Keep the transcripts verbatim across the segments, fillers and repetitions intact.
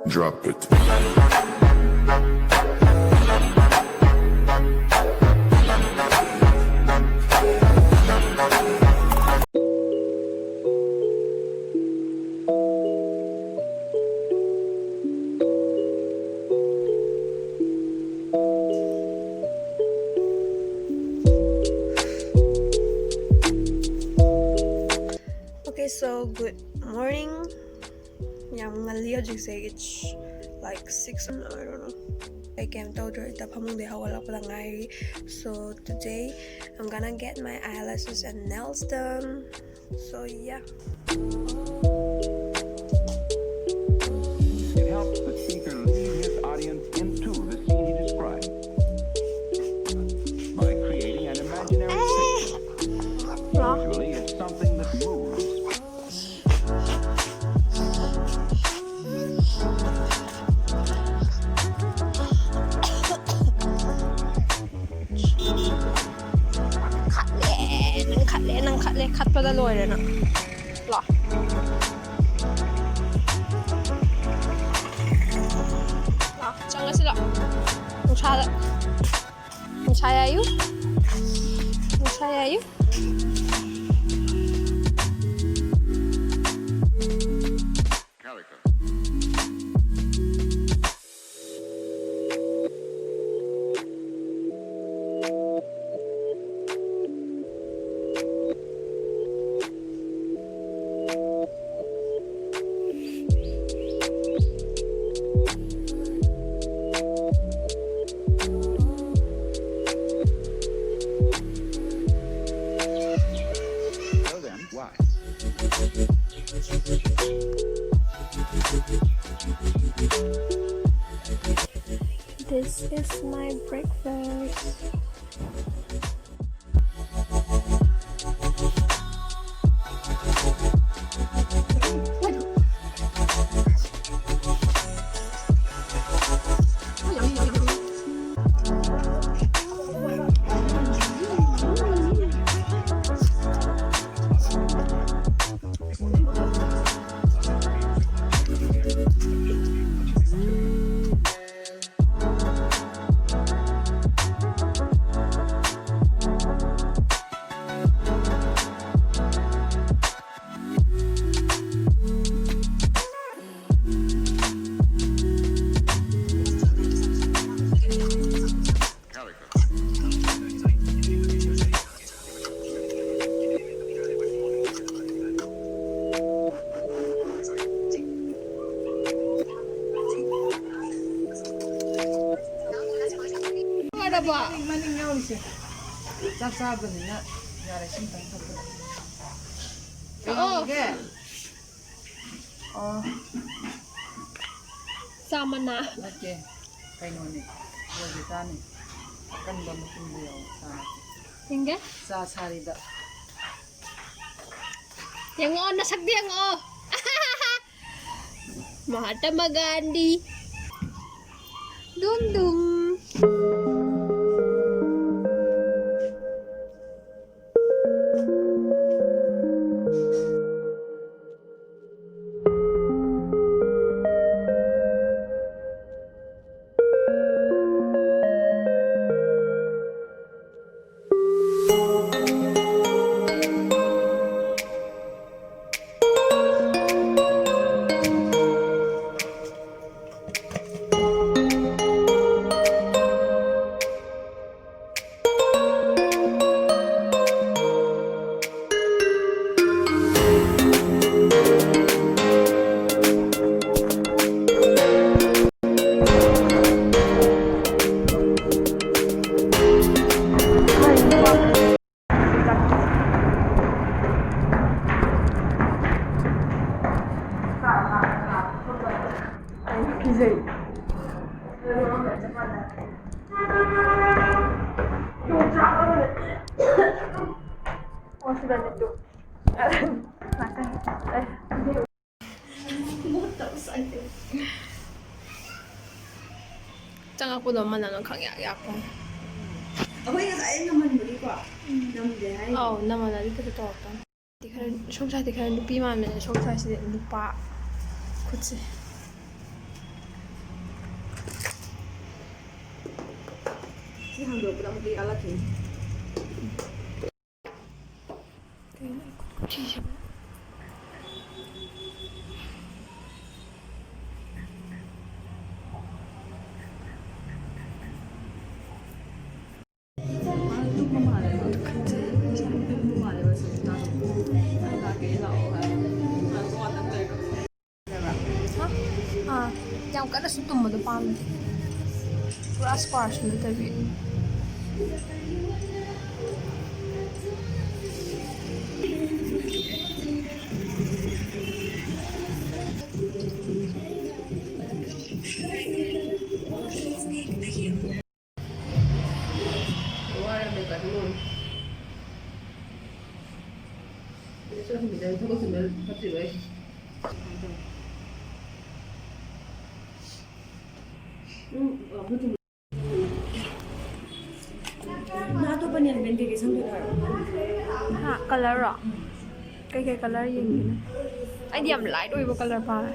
Drop it. Okay, so good morning. ꯌꯥꯝ ꯉꯜꯂꯤ ꯍꯧꯖꯤꯛꯁꯦ, it's like six, I don't know. ꯑꯩ ꯀꯩꯝ ꯇꯧꯗ꯭ꯔꯤꯗ, ꯐꯃꯨꯡꯗꯩ ꯍꯧꯒꯠꯂꯛꯄꯗ ꯉꯥꯏꯔꯤ. So today I'm gonna get my eyelashes and nails done. So yeah. It helps the speaker lead his audience into the scene he describes by creating an imaginary picture. Usually, it's something that moves. ꯈꯠꯂꯦ, ꯅꯪ ꯈꯠꯂꯦ, ꯅꯪ ꯈꯠꯂꯦ, ꯈꯠꯄꯗ ꯂꯣꯏꯔꯦ ꯅꯪ. ꯂꯥꯛ. ꯂꯥꯛ, ꯆꯪꯉꯁꯤ ꯂꯥꯛ. ꯅꯨꯡꯁꯥꯗ. ꯅꯨꯡꯁꯥ ꯌꯥꯏꯌꯨ. ꯅꯨꯡꯁꯥ ꯌꯥꯏꯌꯨ. Calico. Tell them why. This is my breakfast. ꯃꯅꯤꯡ, ꯃꯅꯤꯡ ꯌꯥꯎꯔꯤꯁꯦ꯫ ꯆꯥꯛ ꯆꯥꯕꯅꯤꯅ ꯌꯥꯔꯦ, ꯁꯤꯃꯇꯪ ꯊꯛꯄꯗ꯫ ꯑꯣ꯫ ꯀꯩꯅꯣꯒꯤ? ꯑꯣ꯫ ꯆꯥ ꯃꯅꯥ꯫ ꯅꯠꯇꯦ, ꯀꯩꯅꯣꯅꯦ, ꯔꯣꯖꯤꯇꯥꯅꯦ꯫ ꯑꯀꯟꯕ ꯃꯇꯨꯝꯗꯣ ꯌꯥꯎꯕ ꯆꯥ ꯅꯠꯇꯦ꯫ ꯌꯦꯡꯒꯦ꯫ ꯆꯥ ꯁꯥꯔꯤꯗ꯫ ꯌꯦꯡꯉꯣ, ꯅꯁꯛꯇꯤ ꯌꯦꯡꯉꯣ꯫ ꯃꯍꯥꯇꯃꯥ ꯒꯥꯟꯙꯤ꯫ ꯗꯨꯝ ꯗꯨꯝ꯫ ꯀꯤꯖꯩ꯫ ꯑꯣ, ꯁꯤꯗꯅꯦ ꯇꯨ꯫ ꯉꯥꯛꯇꯪ꯫ ꯆꯪꯉꯛꯄꯗꯣ ꯃꯅꯝꯅ ꯈꯪꯌꯥꯛ ꯌꯥꯛꯄ꯫ ꯑꯩꯈꯣꯏ ꯉꯁꯥꯏ ꯅꯝꯍꯟꯕꯒꯤꯀꯣ, ꯎꯝ꯫ ꯅꯝꯗꯦ ꯍꯥꯏ꯫ ꯑꯧ, ꯅꯝꯍꯜꯂꯗꯤ ꯀꯩꯁꯨ ꯇꯧꯔꯛꯇꯕꯅꯤ꯫ ꯈꯔ, ꯁꯣꯝ ꯁꯥꯏꯗꯇꯤ ꯈꯔ ꯅꯨꯄꯤ ꯃꯥꯟꯕꯅꯦ, ꯁꯣꯝ ꯁꯥꯏꯗꯁꯤꯗꯤ ꯅꯨꯄꯥ ꯈꯨꯠꯁꯦ꯫ ꯁꯤ ꯍꯥꯡꯗꯣꯔꯛꯄꯗ ꯑꯃꯨꯛꯀ ꯌꯥꯜꯂꯛꯈꯤꯅꯤ꯫ ꯀꯩꯅꯣ ꯑꯩ ꯈꯨꯠ ꯈꯨꯠꯁꯤꯁꯤꯕꯨ? ꯃꯥ ꯇꯨꯝꯕ ꯃꯥꯜꯂꯦꯕ꯫ ꯈꯟꯖꯩ꯫ ꯉꯁꯥꯏ ꯇꯨꯝꯕ ꯃꯥꯜꯂꯦꯕ ꯁꯨꯖꯤꯇꯥꯗꯣ꯫ ꯑꯩ ꯂꯥꯛꯀꯦ, ꯂꯥꯛꯑꯣ ꯍꯥꯏ꯫ ꯃꯥ ꯋꯥ ꯇꯞ ꯇꯞ ꯍꯥ? ꯑꯥ, ꯌꯥꯝ ꯀꯟꯅꯁꯨ ꯇꯨꯝꯕꯗꯣ ꯄꯥꯝꯗꯦ꯫ ꯄꯨꯔꯥ ꯁ꯭ꯄꯥꯔꯁ ꯅꯠꯇꯕꯤ꯫ ꯅꯪ ꯑꯇꯣꯞꯄ ꯅꯦꯜ ꯄꯦꯟ ꯀꯩꯀꯩ ꯁꯪꯗꯣꯏꯅꯣ ꯍꯥꯏꯔꯣ? ꯍꯥ, ꯀꯂꯔꯔꯣ? ꯀꯩꯀꯩ ꯀꯂꯔ ꯌꯦꯡꯗꯣꯏꯅꯣ? ꯑꯩꯗꯤ ꯌꯥꯝ ꯂꯥꯏꯠ ꯑꯣꯏꯕ ꯀꯂꯔ ꯄꯥꯝꯃꯦ꯫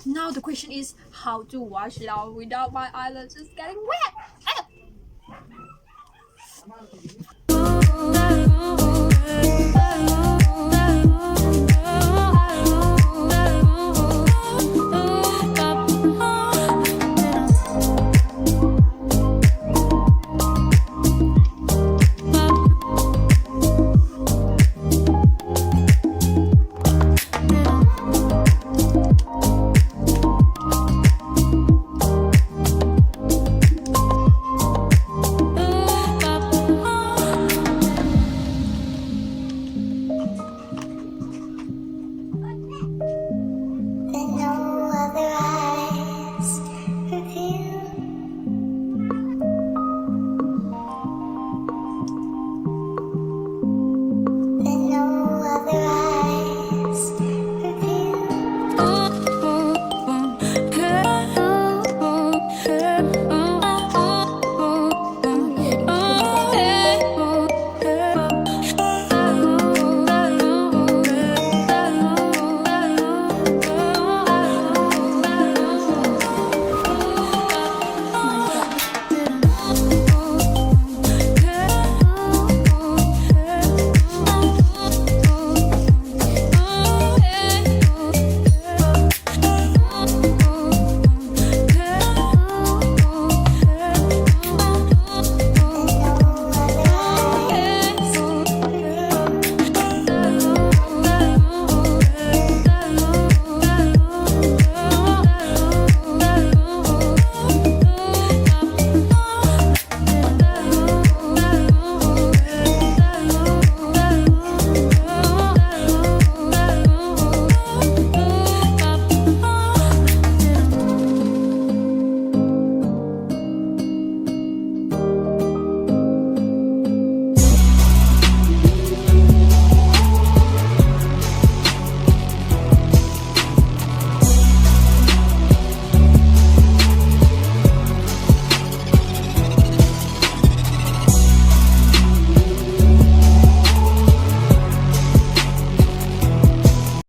Now the question is how to wash it out without my eyelashes getting wet.